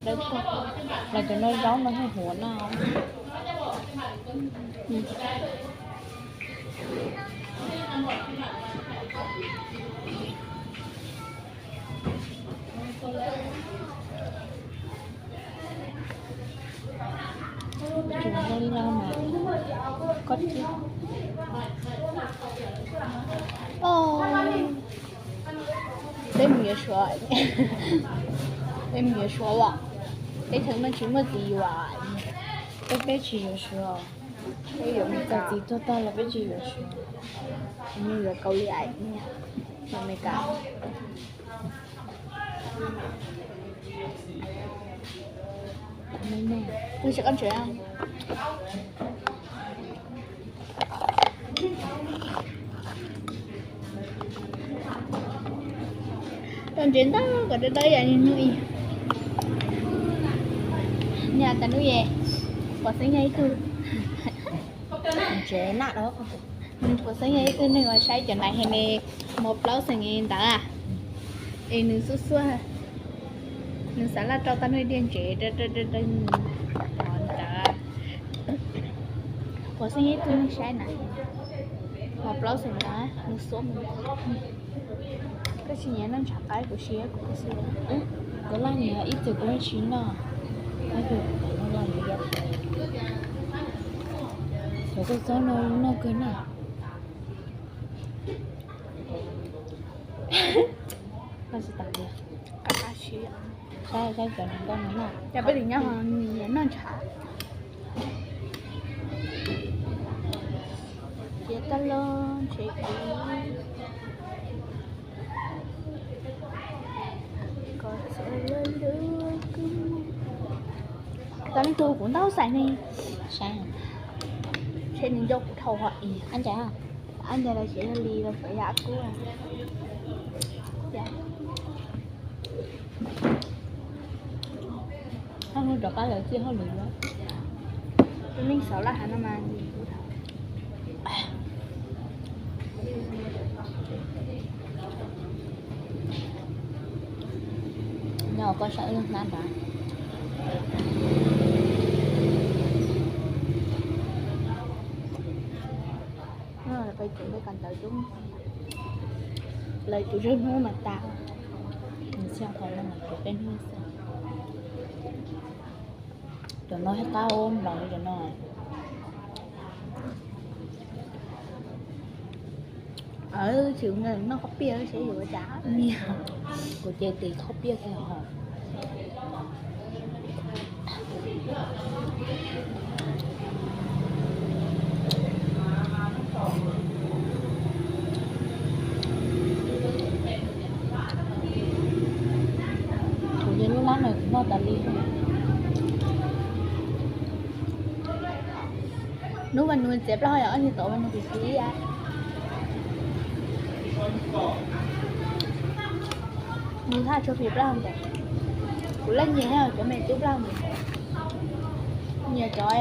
Los cov no zaub no huv no. Tsuas loj loj mas koj tib. Peb mus yuav suav, peb mus yuav suav los, peb tseem tsis muaj txiv yuav, peb peb tsis yuav suav, peb yuav Meskas. Txiv tuag tag los peb tsis yuav suav, mus yuav Kaus Lim, yuav Meskas. Tau ntsev ntau kom dawb dawb yam li hnub ib. Niaj tas hnub ye, pom xeeb yog ib tug, ntsev na, pom xeeb yog ib tug neeg uas saib cov nais he ne, mos plaub xeem ntawd, es nws xub xuaj, nws xav laj rau tau nws diaj ntsev ntawd. Pom xeeb yog ib tug neeg saib na, mos plaub xeem ntawd nws xuab mus. Koj tsis nyiam noj ntshav qaib kuv siab kuv xwb. Kuv laj nyiam ib txwm kuv tsis noj, ib txwm kuv laj nyiam. Cov kua txob no noj kawg na. Noj tsis tas li. Saib saib cov neeg nkauj no na. Cas peb li nyob ho nyiam noj ntshav. Ces tau los ntshe kuv tau leej twg kuv ntaub xais ne. Saib, ntshe nws nco kuv dhau hos. Ab ntsa, ab ntsa los tsev yog li los tsev yog ab kub. Hab hnub rov qab lawv txij hauj lwm yuav. Tus neeg xauv laj hav no mas nws kuv dhau. Nyob koj saib wb hnab nrad. Peb cov npe koj ntawd coob, lawv cov zej hnub mas tas, nws txhiaj qhov no mas cov peb hnub xwb. Cov no qab ua nplaum li cov no. Tsis noj khaub piaj seb yuav ua cas. Kuv ces tis khaub piaj kiag hos. Kuv yog lub lab no kuv noj tas li. Hnub vas nus txiav plaub hau yog ob niag tom vas nus pim pim. Nws thaj tshuav pim plaub hau ntawd. Kuv laj nyiam cov me tub plaub hau ntawd. Nyiam cov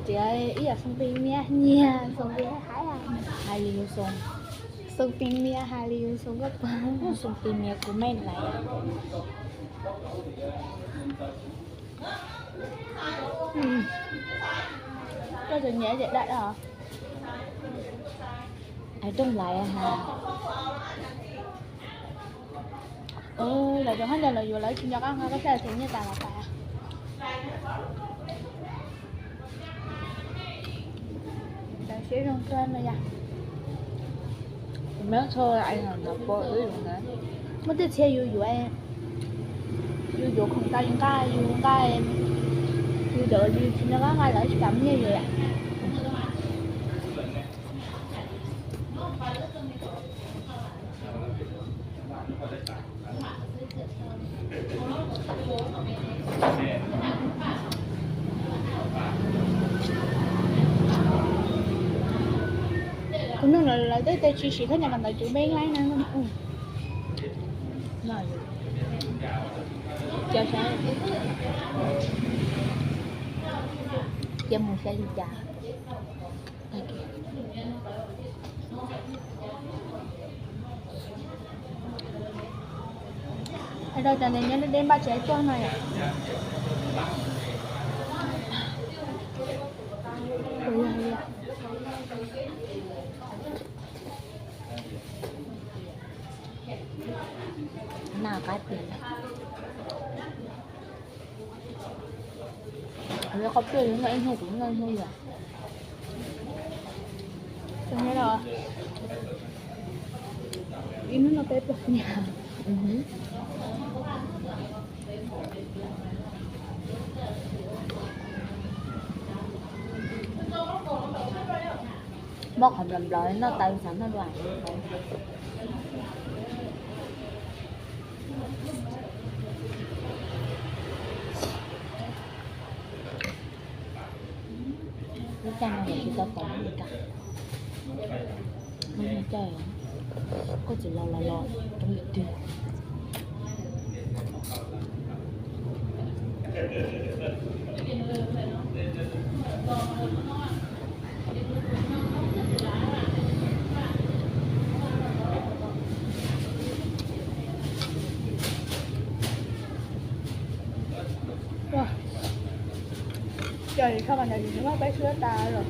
txiav ib yam xoo pis miab, nyiam xoo pis haib, hais li yus xoo. Xoo pis miab hais li yus xoo koj pog. Xoo pis miab kuv me lais. Koj tseem nyiam cov daj daj os? Hais rooj lais ha. Lawv cov hab ntawd lawv yuav lawv tsis nco qab nqa koj sab thev nyiaj tas los tas. Lawv siab zoo kawg no yom. Muaj tej txhia yus yuav, yus yuav khoom tau yus nqa, yus nqa, yus cov yus tsis nco qab nqa lawv tsis kam nyiaj yus yom. Kuv nug lawv, lawv tej tes tsis siv khaub ncaws kawm ntawv cuv npe laib na. Cia mus saib li cas. Hais rau cov niam nyob deb deb npaj tsev tuaj no yom. Qhov pliaj li no ib hnub kuv noj ib hnub yom. Ib hnub noj peb plaub. Mob qhov nplaum nplaum noj tau xav noj dua. Lub caij no tsis tau pom li cas. Lub caij koj txiv los los los coob li twg. Cov kho mas nws muab peb suab tas lawm.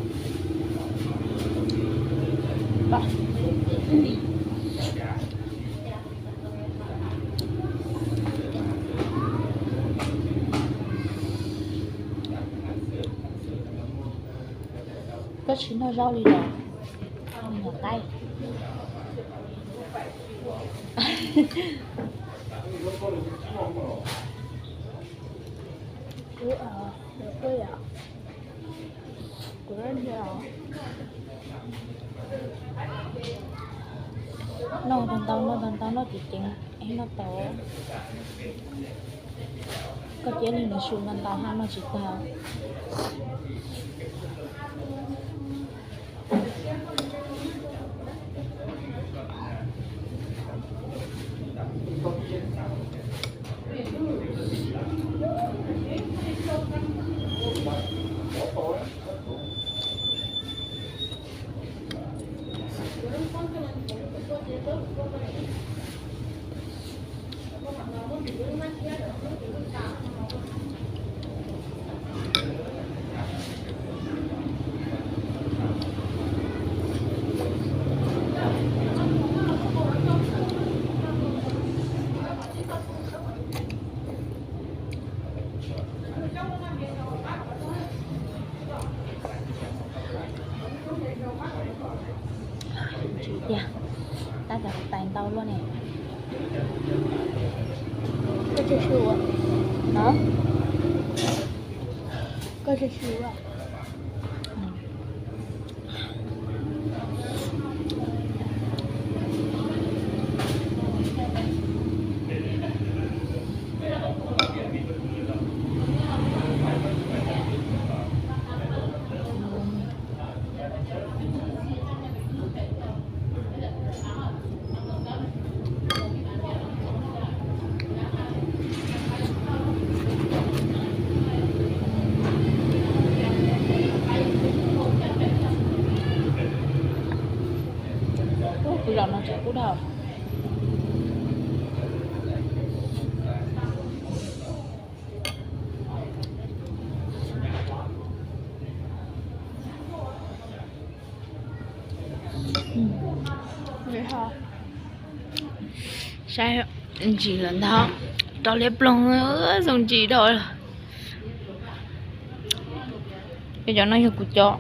Koj tsis noj zaub li los? Nyuam qaib. Noj tau ntau, noj tau ntau, noj ceev ceev, noj tau. Koj cia li nws su ntau ntau haj noj tsis tag. Tsis tiag, tab tom tais ntau luaj ne. Koj tsis su, koj tsis su. Kuv zaum no tseem kub dhau. Saib ntsis lawm ntag, rau liab ploog, zoo ntsis dhau. Cov no yog kuv cov.